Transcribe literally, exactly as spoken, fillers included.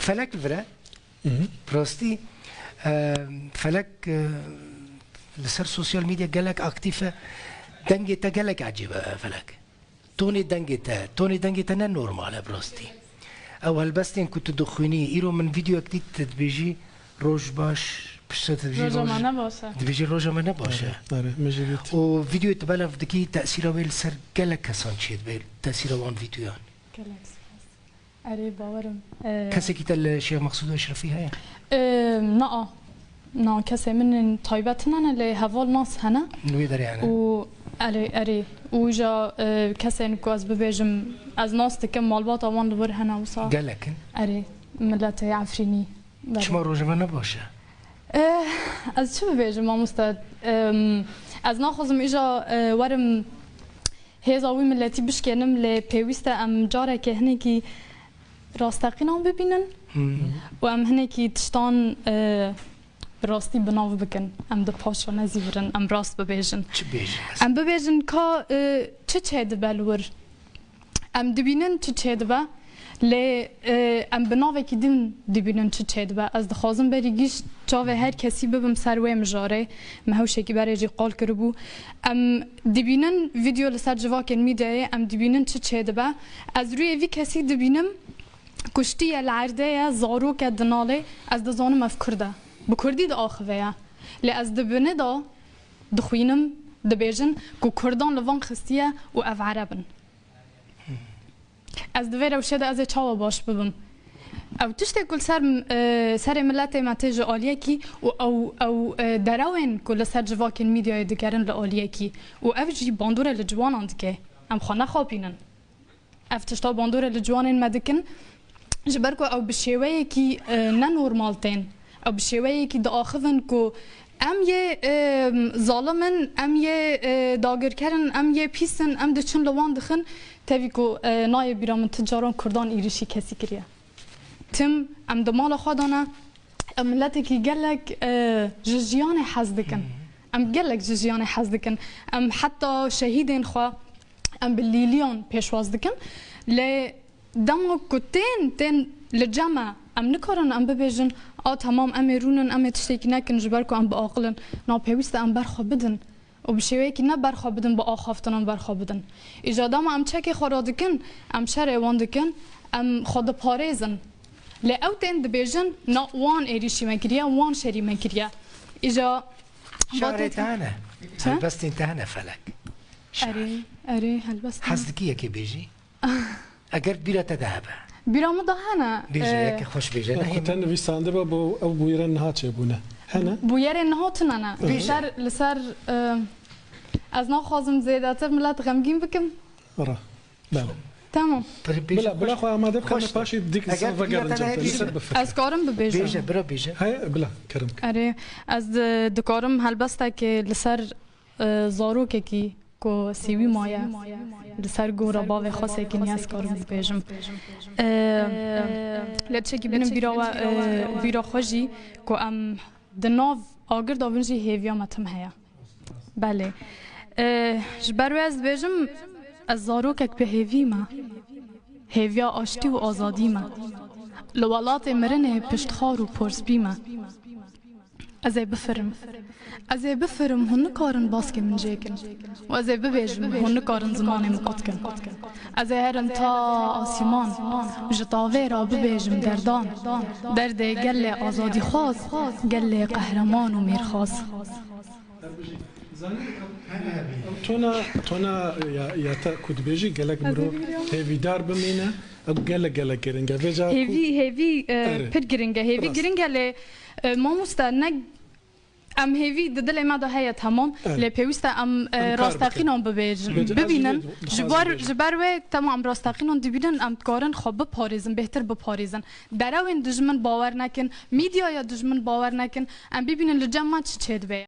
Felek li vir e. Hı hı. Bi rastî, e, Felek, e, li ser sosyal medya gelek aktîf e. Dengê te gelek ecêb e, Felek. Tonê dengê te, tonê dengê te ne normal e bi rastî. Ew helbestên ku tu dixwînî, îro min vîdeoyek dît, tu dibêjî, "Roj baş", piştre tu dibêjî, Roja "Roj", me ne baş e. Dibêjî, "Roja me ne baş e." Erê, erê, min jî dît. Û vîdeoyê tu belav dikî, tesîra wê li ser gelek kesan çêdibe, tesîra wan vîdeoyan. Gelek spas. Erê, bawerim. Ee, Kesekî te li Şêx Meqsûd û Eşrefî heye? Ee, na. Na, kesê min in taybet nane, lê heval nas hene. Li wê derê hene. Û erê, erê. Û ja, ee, kesên ku ez bibêjim, ez nas dikim, malbata wan li wir hene wisa. Gelek in? Erê, miletê Efrînî. Belê. Çima rojeva ne baş e? Eh, ez çi bibêjim, mamoste? Em, ez naxwazim îja, eh, werim hêza wî miletî bişkênim, lê pêwîst e em careke hinekî rasteqînan bibînin. Hı. Û em hinekî tiştan, eh, bi rastî bi nav bikin. Em di paş re nezîvirin, em rast bibêjin. Çi bêjin mesela? Em bibêjin ka, eh, çi çêdibe li wir? Em dibînin çi çêdibe, lê, e, em bi navekî din dibînin çi çêdibe. Ez dixwazim berî gişt çavê her kesî bibim ser wê mijarê. Me hewşekî berê jî qal kiribû. Em dibînin vîdeo li ser civakên mîdyayê, em dibînin çi çêdibe. Ez rûyê vî kesî dibînim, kuştiye li erdê ye, zarok e dinalê. Ez dizanim ev Kurd e. Bi Kurdî diaxive ye. Lê ez di binê de dixwînim, dibêjin ku Kurdan li van xistiye û ev Ereb in. Ez di vê rewşê de ez ê çawa baş bibim? Ew tiştê ku li ser, e, serê miletê me tê ji aliyekî û ew, ew, e, derewên ku li ser civakên mîdyayê digerin li aliyekî û ev jî bandorê li ciwanan dike. Em xwe nexapînin. Ev tişta bandorê li ciwanên me dikin. Ji ber ku ew bi şêweyekî, e, ne normal tên. Ew bi şêweyekî diaxivin ku em yê, e, zalim in, em yê, e, dagirker in, em yê pîs in, em diçin li wan dixin. Tevî ku, e, nayê bîra min tu caran Kurdan êrîşî kesî kiriye. Tim em di mala xwe de ne, em miletekî gelek, e, ji jiyanê hez dikin. Em gelek ji jiyanê hez dikin. Em heta şehîdên xwe em bi lîliyan pêşwaz dikin. Lê dema ku tên, tên li cem me, em nikarin em bibêjin, "A, temam, em ê rûnin, em ê tiştekî nekin, ji ber ku em bi aqil in." Na, pêwîst e em ber xwe bidin. Û bi şêweyekî ne ber xwe bidin, bi axaftinan ber xwe bidin. Îja dema em çekê xwe radikin, em şerê wan dikin, em xwe diparêzin. Lê ew tên dibêjin, "Na, wan êrîşî me kiriye, wan şerî me kiriye." Îja Şarê te hene. Çi? Helbestên te hene Felek. Şar. Erê, erê, helbest hene. Hez dikî yekê bêjî? Eger bîra te de hebe. Bîra min de hene. Bêje, e, yekê xweş bêje. Ev nehê ku te min nivîsandibe bo ew bûyerên niha çêbûne. Hene? Bûyerên niha tune ne. Bêje. Li ser, li ser, e, ez naxwazim zêdetir milet xemgîn bikim. Ra. Belê. Tamam. Bila, bila xwe amade bike, paşê dik vegerin cem te, li ser bifike. Ez karim bibêjim. Bêje, bira bêje. Heye, bila, kerem ke. Erê, ez, e, dikarim helbestekê li ser, e, zarokekî ku sêwî maye, li ser gora bavê xwe sekiniye, ez karim bibêjim. E, lê tiştekî bînim bîra we, e, bîra xwe jî ku em di nav agir de bin jî hêviya me tim heye. Belê. E, ji ber wê ez dibêjim, ez zarokek bi hêvî me. Hêviya aştî û azadî me. Li welatê mirinê piştxar û porspî me. Ez ê bifirim. Ez ê bifirim, hûn nikarin baskê min jêkin. Û ez ê bibêjim, hûn nikarin zimanê min qut kin. Ez ê herim ta asîman, ji tavê re bibêjim derdan. Derdê gelê azadîxwaz, gelê qehreman û mêrxas. Tona, tona ya, ya te ku dibêjî gelek mirov hêvîdar bimîne, ew gelek, gelek giring e. Vêca ku Hêvî, hêvî, e, Erê. Pir giring e. Hêvî Rast. Giring e lê, e, mamoste, ne em hêvî di dilê me de heye, temam. Erê. Lê pêwîst e em, e, Em kar bikin. Rasteqînan bibêjin, Bêje, ez bibînin. Jî dixwazim Ji bar, bêjim. Ji ber wê, temam, em rasteqînan dibînin, em dikarin xwe biparêzin, bêhtir biparêzin. Derewên dijmin bawer nekin, mîdyaya dijmin bawer nekin, em bibînin li cem me çi çêdibe.